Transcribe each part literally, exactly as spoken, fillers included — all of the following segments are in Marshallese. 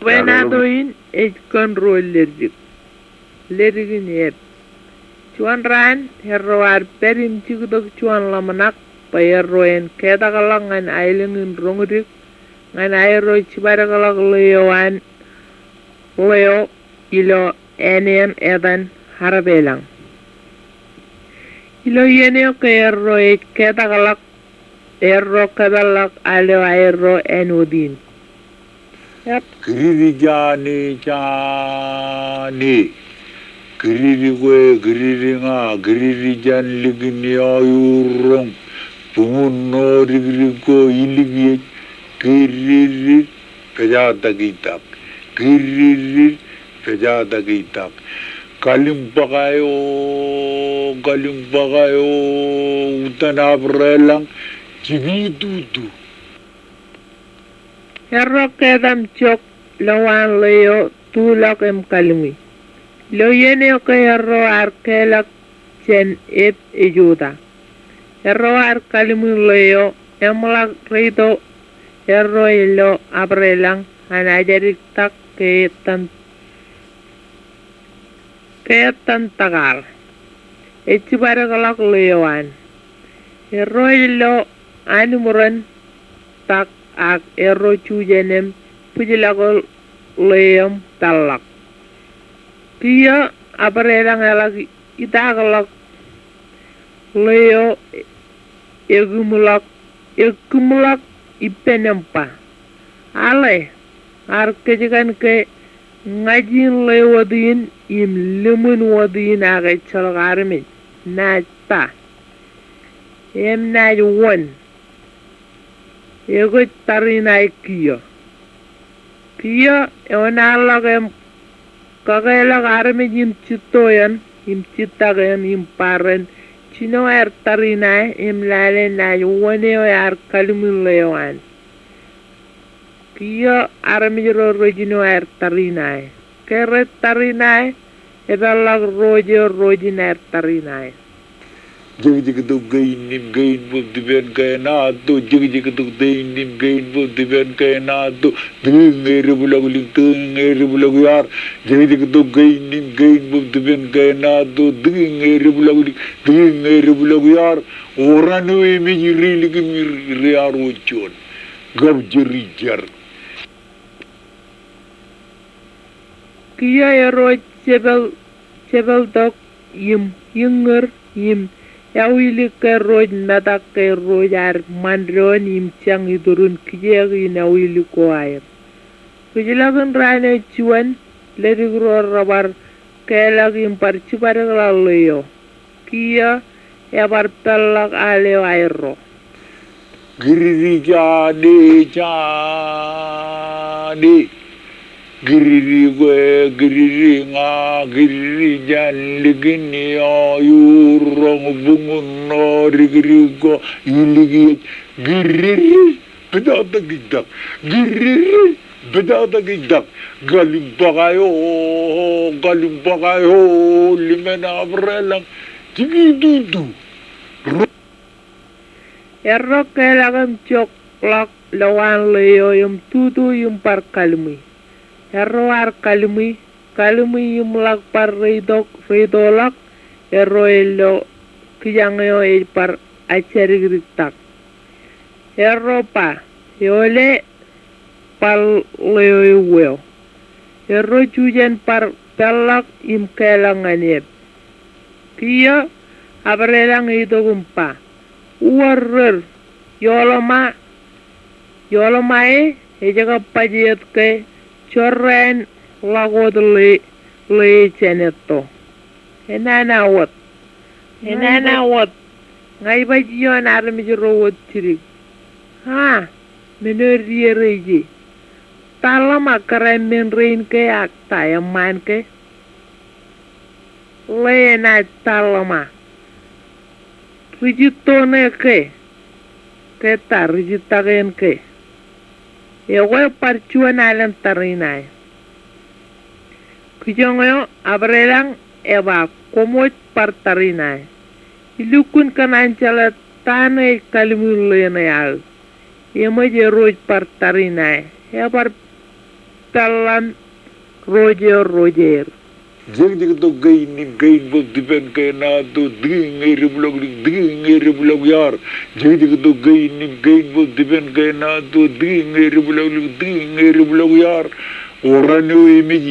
Bwe ṇato in ej kōn ro leddik, leddik in eb. Juon raan erro ar pād im jiktok juon ḷōmṇak bwe erro en ketakḷọk ñan aelōñ in roñdik ñan aerro jibadekḷọk ḷeo an, ḷeo ilo āne etan Arbelañ. Ilo iien eo ke erro ej ketakḷọk, erro kōpeḷḷọk aleo aerro āinwōt in. Kididi jani jani. Kididi kwe, kididi ña, kididi jān likin ioiuroñ. Buñun ṇo dikdik ko ilikiej. Kididi pejatōk itak. Kididi pejatōk itak. Kalimbaḷ eo, kalimbaḷ eo, utan Arbelañ, jikitutu. Erro ketam jok lowaan ḷeo tulọk im kallimwi. Ilo iien eo ke erro ar kelọk jān eb ej uta. Erro ar kallimwi ḷeo, eṃḷọk reito erro ilo Arbelañ an ajadiktak ke ettan, ke ettan takar. Ej jibadekḷọk ḷeo an. Erro ej lo animuren tak ak erro jujen im bwijḷọk ḷeo im peḷḷọk. Kiiō Arbelañ eḷak itakḷọk ḷeo ekūmḷọk, ekūmḷọk ippān im ba, Aḷe, ar kōjkan ke ñajin ḷeo wōt in im limwin wōt in ak ejjeḷọk armej, naaj ba im naaj wōn. Ekwōj tariṇae kiiō. Kiiō eonaanḷọk im kakeḷọk armej im jitto eṇ im jittak eṇ im bar ren jino aer tariṇae im lale naaj wōn eo ear kallimwi ḷeo an. Kiiō armej ro rejino aer tariṇae. Ke rej tariṇae, epeḷḷọk rooj eo rojin aer tariṇae. Jekjektok kein im kein bōb dipen kaṇato, jekjektok kein im kein bōb dipen kaṇato, dikdik ñe debwilọklik, dikdik ñe debwilọk iar. Jekjektok kein im kein bōb dipen kaṇato, dikdik ñe debwilọklik, dikdik ñe debwilọk iar. Oran eo emej irilik im iriar wōt juon. Kab jeri jar. Kiiō erro jepel, jepeltok im iññūr im ewilik ke rej metak ke rej ar ṃan doon im jañ iturin kijeek in ewilik ko aer. Rijḷọkin raan eo juon, ledik ro rebar kelọk im bar jibadekḷọk ḷeo. Kiiō ebar peḷḷọk al eo aerro. Kididi jāne jāne. Kididi kwe, kididi ña, kididi jān likin ioiuroñ, buñun ṇo dikdik ko ilikiej. Kididi pejatōk itak. Kididi pejatōk itak. Kalimbaḷ eo, kalimbaḷ eo, limen Arbelañ, jikitutu. Erro kelọk im jokḷọk lowaan ḷeo im tutu im bar kallimwi. Erro ar kallimwi, kallimwi im ḷak bar reitok, reitoḷọk, erro ej lo kijañ eo ej bar ajjadikdiktak. Erro ba, Eole bar ḷeo eo. Erro jujen bar peḷḷọk im kelọk ñan eb. Kiiō Arbelañ eitok im ba, Uorrōr, ioḷaṃa, ioḷaṃa e, ej kab baj eōt ke jorrāān ḷak wōt ḷe, ḷe jān etto. Enana wōt. Enana wōt. Ña ibaj ioon armej ro wōt jidik. A, men eo dier ej e. Ta ḷōṃa kōrā men rein ke ak ta eṃṃaan ke? Ḷe enaaj ta ḷōṃa. Ri jitto ṇe ke, ke ta ri jittak eṇ ke? Ekwe bar juon alen tariṇae. Kijoñ eo Arbelañ eba, Koṃwōj bar tariṇae. Ilukkuun kōṇaan jeḷā ta ṇe ej kallimwi ḷe ṇe aō. Eṃōj erooj bar tariṇae. Ebar Peḷḷan roje roje er. Jekjek tok kein in, kein bōk dipen kein ato, tikiñ ñe debwilọk dik, tikiñ ñe debwilọk iaar. Jekjek tok kein in, kein bōk dipen kein ato, tikiñ ñe debwilọk dik, tikiñ ñe debwilọk iaar. Oran eo emej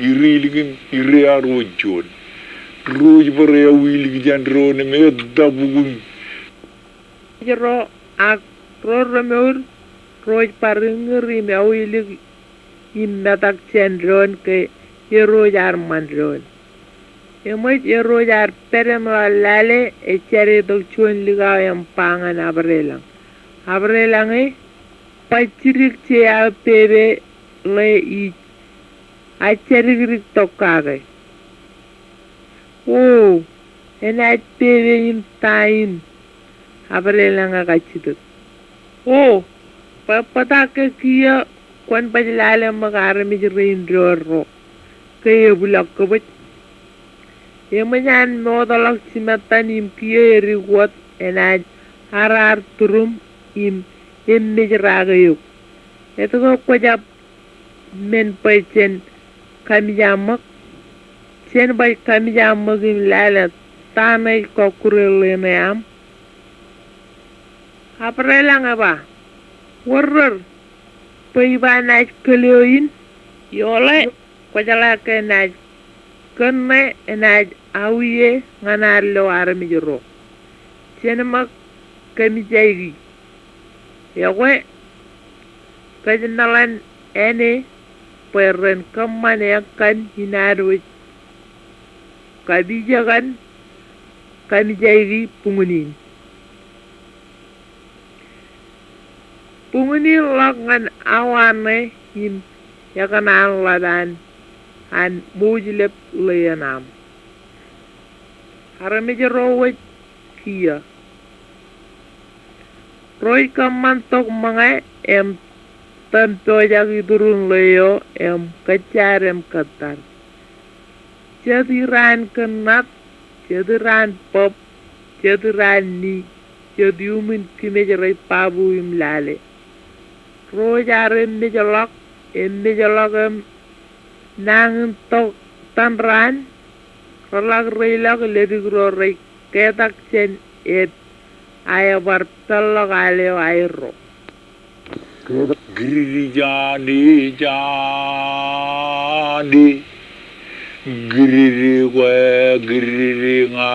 ire ilikin ire ear wōj juon. Rej bar ewi ilik jān doon im ettā bukuñ. Ro ak ro remour rej bar iññūr im ewi ilik im metak jān doon ke erooj ear ṃan doon. Eṃōj erooj ear pād im ḷak lale, ejjeḷọk juon likao im ba ñan Abraham. Abraham e, baj jidik je aō pepe ḷe ij ajjadikdik tok kake. O, enaaj pepe in ta in? Abraham ekajjitōk. O, bwe bōtab ke kiiō kwōn baj lale ṃōk armej rein doon ro ke ebwilọk kōbōj. Eṃōj an mootḷọk jimettan im kiiō edik wōt enaaj araar turuṃ im emmejrake eok. Etke kwōjab men bwe jen kamijak ṃōk? Jen baj kamijak ṃōk im lale ta ṇe ej kọkkure ḷeṇe aṃ? Abraham eba, wōrrōr bwe iba naaj kōl eo in? Ioḷe, kwōjeḷā ke enaaj kōn ṇe enaaj awie ñan ad lo armej ro. Jen ṃōk kōmijaiki. Ekwe, kōj meḷan āne bwe ren kōṃṃan eñkan in ad wōj kapijekan kōmijaiki buñūn in. Buñūn in ḷọk ñan awa ṇe im ekōṇaan ḷap an an ṃoujlep ḷeien aṃ. Armej ro wōj kiiō. Rej kōṃṃan tok ṃōñā im tōn pojak iturin ḷe eo im kōjjaad im kōttar. Jet iraan kōn ṇat, jet iraan bōb, jet iraan ni, jet iuṃwin kimej rej babu im lale. Ro rej ar emmejḷọk, emmejḷọk im nañin tok tōn raan, reḷak reilọk ledik ro rej ketak jān ep aebar peḷḷọk al eo aerro. Kididi jāne, jāne. Kididi kwe, kididi ña,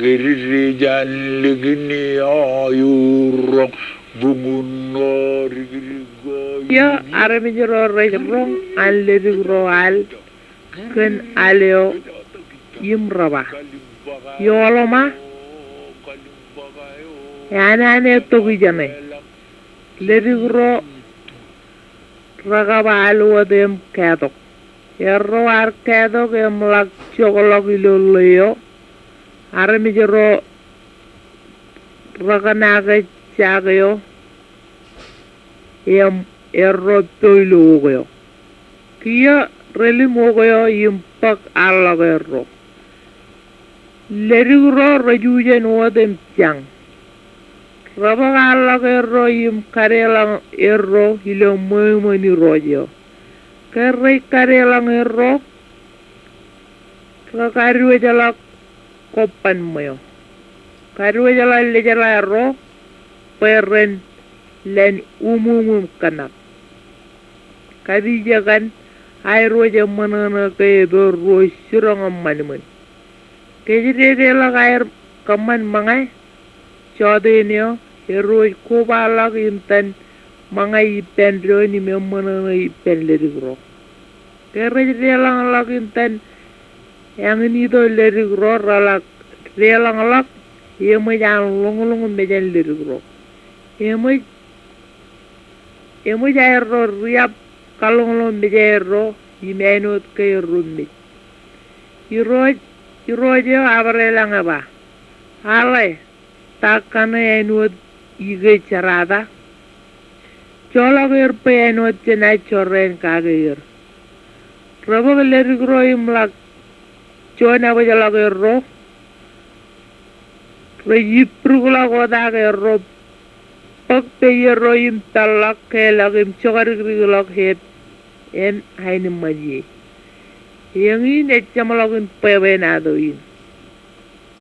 kididi jān likin eo iuroñ buñūn ṇo dikdik ko. Kiiō armej ro rej roñ an ledik ro al kōn al eo im re ba, ioḷōṃa, eananetok ijeṇe. Ledik ro rekab al wōt im kātok. Erro ar kātok im ḷak jokḷọk ilo ḷe eo. Armej ro rekōṇake jak eo im erro po ilo wok eo. Kiiō relim wok eo im bōk arḷọk erro. Ledik ro rejujen wōt im jañ. Rebōk arḷọk erro im kadeḷọñ erro ilo ṃweo iṃōn irooj eo. Ke rej kadeḷọñ erro, rekadiwōjḷọk kobban ṃweo. Kadiwōjḷọk lejeḷā ro bwe ren lān uṃuuṃ im kōṇak. Kapijekan aer wōj eṃṃōṇōṇō ke epoor ruo jiroñ im ṃanṃan. Ke ej dedeḷọk aer kōṃṃan ṃōñā, jọteen eo erwōj kobaḷọk intan ṃōñā ippān doon im eṃṃōṇōṇō ippān ledik ro. Ke rej deḷọñḷọk intan eñin ito ledik ro reḷak deḷọñḷọk, eṃōj an ḷoñḷoñ mejān ledik ro. Eṃōj, eṃōj aerro riab kaḷoñḷoñ mejaerro im āinwōt ke erro mej. Irooj, irooj eo Abraham eba, aḷe, ta kaṇe āinwōt ikō jerata? Joḷọk er bwe āinwōt jenaaj jorrāān kake er. Rebōk ledik ro im ḷak juon ebōjḷọk erro. Rej ippukḷọk otak erro, bōk peier ro im peḷḷọk, keḷọk im jokdikdikḷọk ep Im aenōṃṃan ie. Eñin ej jeṃḷọkin bwebwenato in.